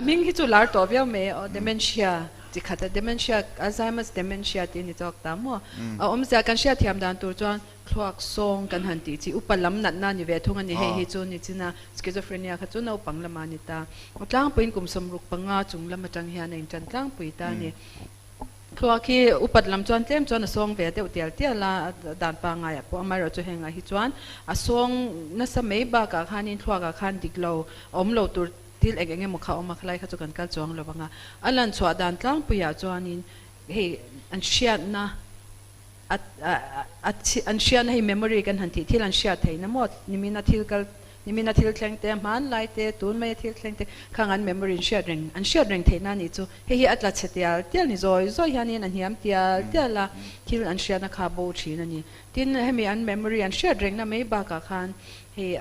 hming hi chu lar tawh viau mai aw, dementia chi khat a, dementia, Alzheimer's dementia tih a ni chawk ta maw? A awmzia kan hriatthiam dan tur chuan thluak sawng kan han tih chi, upa lam natna a ni ve thung a ni, hei hi chu nichina schizophrenia kha chu naupang lamah a ni ta. Tlangpuiin kum 65 chung lam atang hian a intan tlangpui ta a ni. Thluak hi upat lam chuan tlem chuan a sawng ve deuh tial tial a, dan pangaiah pawh amaherawhchu hengah hi chuan a sawng nasa mai bakah khanin thluakah khan dik lo a awm lo tur thil eng eng emaw kha a awm a, khalai kha chu kan kal chuang lo vang a. A lan chhuah dan tlangpuiah chuanin hei an hriatna a an hriatna hei memory kan han tih thil an hriat theihna maw nimina thil kal Nimina thil thleng te, hmanlai te, tun maia thil thleng te khang an memory in hriat reng, an hriat reng theihna a nih chu. Hei hi a tla chhe tial tial ni zawi zawi hianin a hniam tial tial a, thil an hriatna kha a bo thin a ni. Tin, hemi an memory an hriat rengna mai bakah khan hei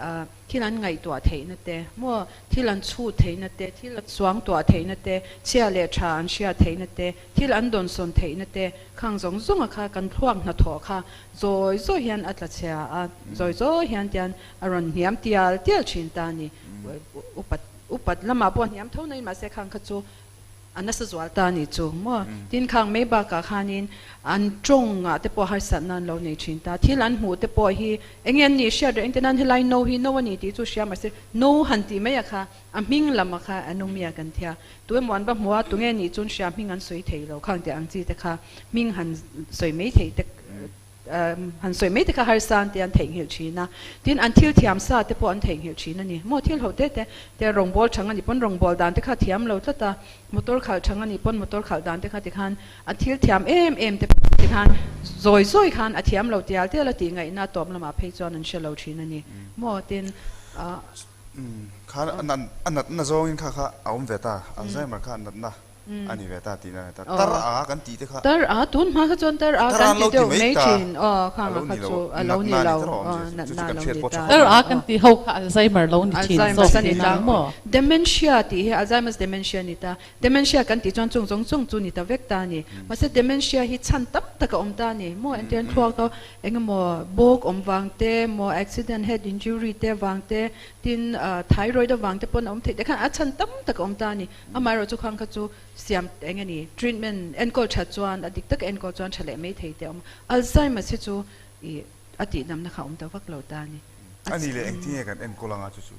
thil an ngaihtuah theihna te, maw thil an chhut theihna te, thil an suangtuah theihna te, chhia leh tha an hriat theihna te, thil an dawnsawn theihna te khang zawng zawnga kha kan thluak hnathawh kha zawi zawi hian a tla chhia a, zawi zawi hian tian A rawn hniam tial tial thin ta a ni. Upat upat lamah pawh a hniam tho nain mahse khang kha chu a nasa zual ta a ni chu maw. Tin khang mai bakah khanin an tawngah te pawh harsatna an lo nei thin ta. Thil an hmuh te pawh hi enge an nih hriat reng engtin nan helai no hi no a ni tih chu hria mahse no han tih mai a kha a hming lam a kha anomia kan thia. Tu emaw an va hmu a tunge nih chuan hria hming an sawi thei lo khang tih ang chi te kha hming han sawi mai thei te Han sawi mai te kha harsa an ti an theihnghilh thin a, tin an thil thiam sa te pawh an theihnghilh thin a ni. Maw thil ho te te te rawngbawl thang a nih pawn rawngbawl dan te kha thiam lo tlat a, motor khalh thang a nih pawn motor khalh dan te kha tikhan a thil thiam em em te tikhan zawi zawi khan a thiam lo tial tial a tih ngaihna tawp lamah phei chuan an hre lo thin a ni. Maw tin ah. Khan a natna zawngin kha kha a awm ve ta, Alzheimer kha a natna. a ni ve ta tihna a ni ta. Tar a kan tih te kha. Tar a, tun hma kha chuan tar a kan ti deuh mai thin. Aw, khang a kha chu a lo ni lo. Aw, natna a lo ni ta. Tar a kan tih ho kha Alzheimer lo ni thin zawk tihna ang maw? Dementia tih hi Alzheimer's dementia a ni ta. Dementia kan tih chuan chung zawng zawng chu ni ta vek ta a ni. Mahse dementia hi chhan tam tak a awm ta a ni. Maw entir an thluak a eng emaw bawk awm vang te, maw accident head injury te vang te, tin thyroid avang te pawn a awm theih te khan a chhan tam tak a awm ta a ni. Amaherawh chu khang kha chu siam eng a ni, treatment enkawl that chuan a dik taka enkawl chuan tha leh mai thei te a awm. Alzheimer's hi chu ih a tihdamna kha a awm ta vak lo ta a ni. A ni leh engtin nge kan enkawl anga chu chu?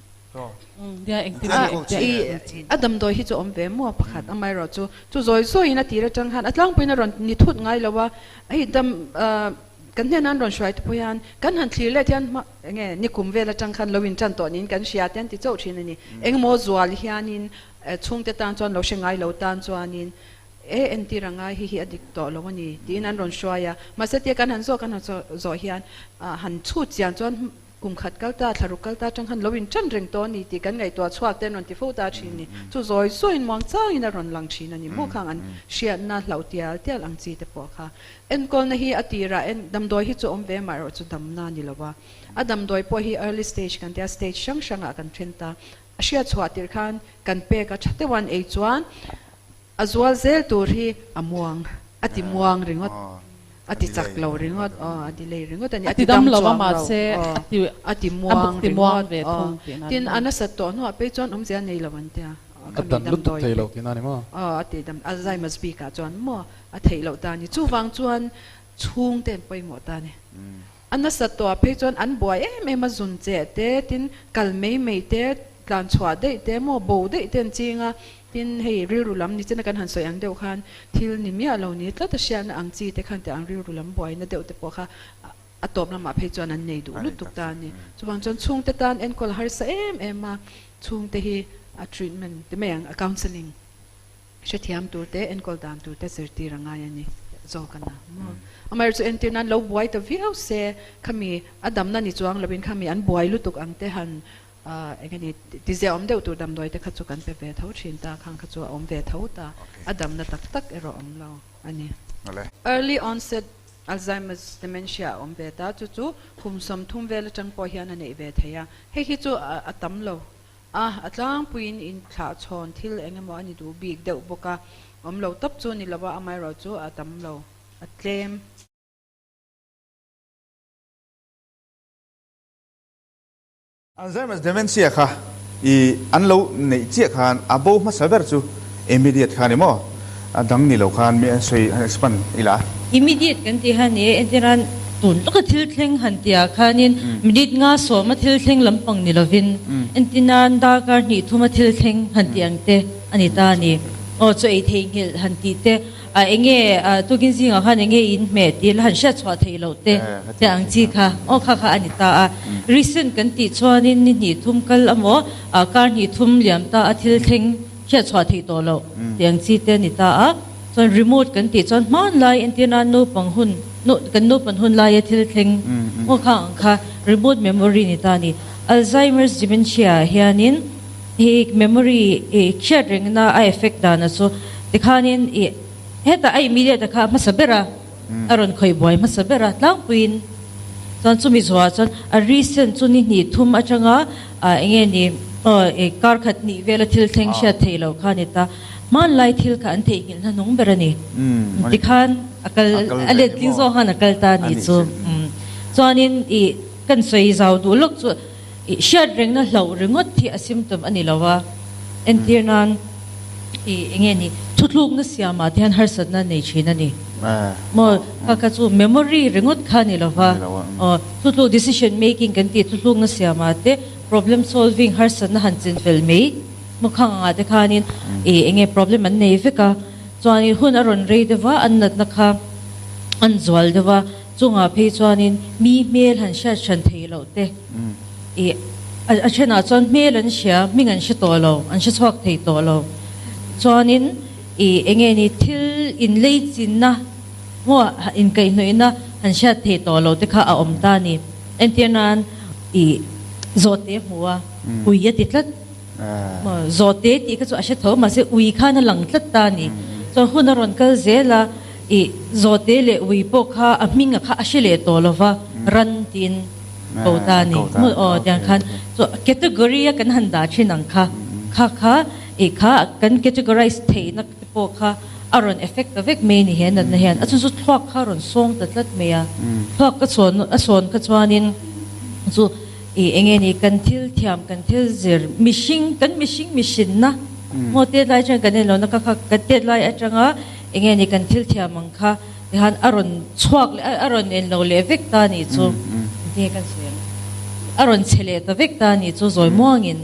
Nia engtin nge engtin nge enkawl? A damdawi hi chu a awm ve maw pakhat, amaherawh chu chu zawi zawiin a tir atang khan a tlangpuiin a rawn ni thut ngai lo a, hei dam kan hnenah an rawn hruai te pawh hian kan han thlir let hian hma enge nikum vel atang khan lo intan tawh niin kan hria te an ti chauh thin a ni. Engemaw zual hianin Chhungte tan chuan lo hre ngai lo tan chuanin e entir a ngai hi hi a dik tawh lo a ni tiin an rawn hruai a. Mahse tia kan han zawh kan han zawh hian han chhut chian chuan kum khat kal ta, thla ruk kal ta atang khan lo intan reng tawh a ni tih kan ngaihtuah chhuak te an rawn ti fo ta thin ni. Chu zawi zawiin muang changin a rawn lang thin a ni maw khang an hriatna hlauh tial tial ang chi te pawh kha. Enkawlna hi a tirah en damdawi hi chu awm ve mah erawh chu damna a ni lo a. A damdawi pawh hi early stage kan tia stage hrang hrangah kan then ta. A hriat chhuah tirh khan kan pek a tha deuh an ei chuan a zual zel tur hi a muang, a ti muang ringawt, a ti chak lo ringawt, aw a delay ringawt a ni, a ti dam chuang lo, aw a ti muang ringawt, aw tin a nasat tawh hnuah phei chuan awmzia nei lo an tia, A dan lutuk thei lo tihna a ni maw? Aw a ti dam, Alzheimer's bikah chuan maw a theih loh ta a ni, chuvang chuan chhungte an pawimawh ta a ni. A nasat tawhah phei chuan an buai em em a, zun cheh te, tin kal mai mai te, tlan chhuah daih te, maw bo daih te an ching a, tin hei rilru lam ni chena kan han sawi ang deuh khan thil ni miah lo ni tlat a hriatna ang chi te khan teh ang rilru lam buaina deuh te pawh kha a tawp lamah phei chuan an nei duh lutuk ta a ni. Chuvang chuan chhungte tan enkawl harsa em em a, chhungte hi a treatment ti mai ang a counselling Hrethiam tur te, enkawl dan tur te zirtir a ngai a ni zawk a na maw? Amaherawhchu chu entir nan lo buai ta viau se, khami a damna ni chuang lovin khami an buai lutuk ang te han eng nge ni tizia awm deuh tur damdawi te kha chu kan pe ve tho thin ta, khang kha chu a awm ve tho ta, a damna tak tak erawh awm lo a ni. Early onset Alzheimer's dementia a awm ve ta, chu chu kum 30 vel atang pawh hian a neih ve thei a, hei hi chu a tam lo. A, a tlangpuiin inthlahchhawn thil eng emaw a ni duh bik deuh bawk a, awm lo tawp chu a ni lo a, amaherawh chu a tam lo, a tlem. Alzheimer's dementia kha I an lo neih chiah khan a bo hmasa ber chu immediate kha a ni maw? A dang ni lo khan mi an sawi han expand ila. Immediate kan tih kha ni e, entirhan tun lawka thil thleng han tihah khanin minute nga sawma thil thleng lampang ni lovin entirnan darkar hnih thuma thil thleng han tih ang te a ni ta a ni. Aw chaw ei theihnghilh han tih te A enge tukin zingah khan enge in hmeh tih la han hriat chhuah theih loh te te ang chi kha aw kha kha a ni ta a. Recent kan tih chuanin ni hnih thum kal amaw kar hnih thum liam ta a thil thleng hriat chhuah theih tawh loh tih ang chi te a ni ta a. Chuan remote kan tih chuan hmanlai entir nan naupang hun kan naupan hun laia thil thleng aw kha ang kha remote memory ni ta a ni. Alzheimer's dementia ah hianin Hi memory i hriat rengna a effect dana chu tikhanin i hetah a immediate a kha hmasa ber a, a rawn khawih buai hmasa ber a tlangpuiin chuan chumi zuah chuan a recent chu ni hnih thum atanga eng nge ni aw i kar khat hnih vela thil thleng hriat theih loh kha a ni ta. Hmanlai thil kha an theihnghilh hna hnung ber a ni. Tikhan a kal a let tling zawk khan a kal ta a nih chu. Chuanin i kan sawi zau duh lawk chu. I hriat rengna hlauh ringawt hi a symptom a ni lo a, entir nan i enge ni thutlukna siamah te hian harsatna nei thin a ni. Maw kha kha chu memory ringawt kha a ni lo va, aw thutluk decision making kan tih thutlukna siamah te problem solving harsatna han chinfel mai maw khang angah te khanin i enge problem an nei vek a, chuanin hun a rawn rei deuh va an natna kha an zual deuh va. Chungah phei chuanin mi hmel han hriat hran thei loh te i a thenah chuan hmel an hria, hming an hre tawh lo, an hre chhuak thei tawh lo. Chuanin i enge ni thil inlei chinna maw inkaihhnawihna han hriat thei tawh loh te kha a awm ta a ni. Entir nan i zawhte hmu a, ui a ti tlat. Zawhte tih kha chu a hre tho mahse ui khan a lang tlat ta a ni. Chuan hun a rawn kal zel a, ih zawhte leh ui pawh kha a hming a kha a hre leh tawh lo va, ran tiin ko ta a ni. Aw tiang khan chu category a kan han dah thin ang kha, kha kha ih kha kan categorize theihna te pawh kha a rawn effect ta vek mai a ni he natna hian. A chu chu thluak kha a rawn sawng ta tlat mai a, thluak ka chhawn a sawn kha chuanin chu I enge ni kan thil thiam kan thil zir mihring kan mihring mihrinna maw tet lai atang kan en lohna kha kha kan tet lai atanga enge ni kan thil thiam ang kha tikhan a rawn chhuak leh a rawn en lo leh vek ta nih chu engtin nge kan sawi ang a rawn che leh ta vek ta nih chu zawi muangin.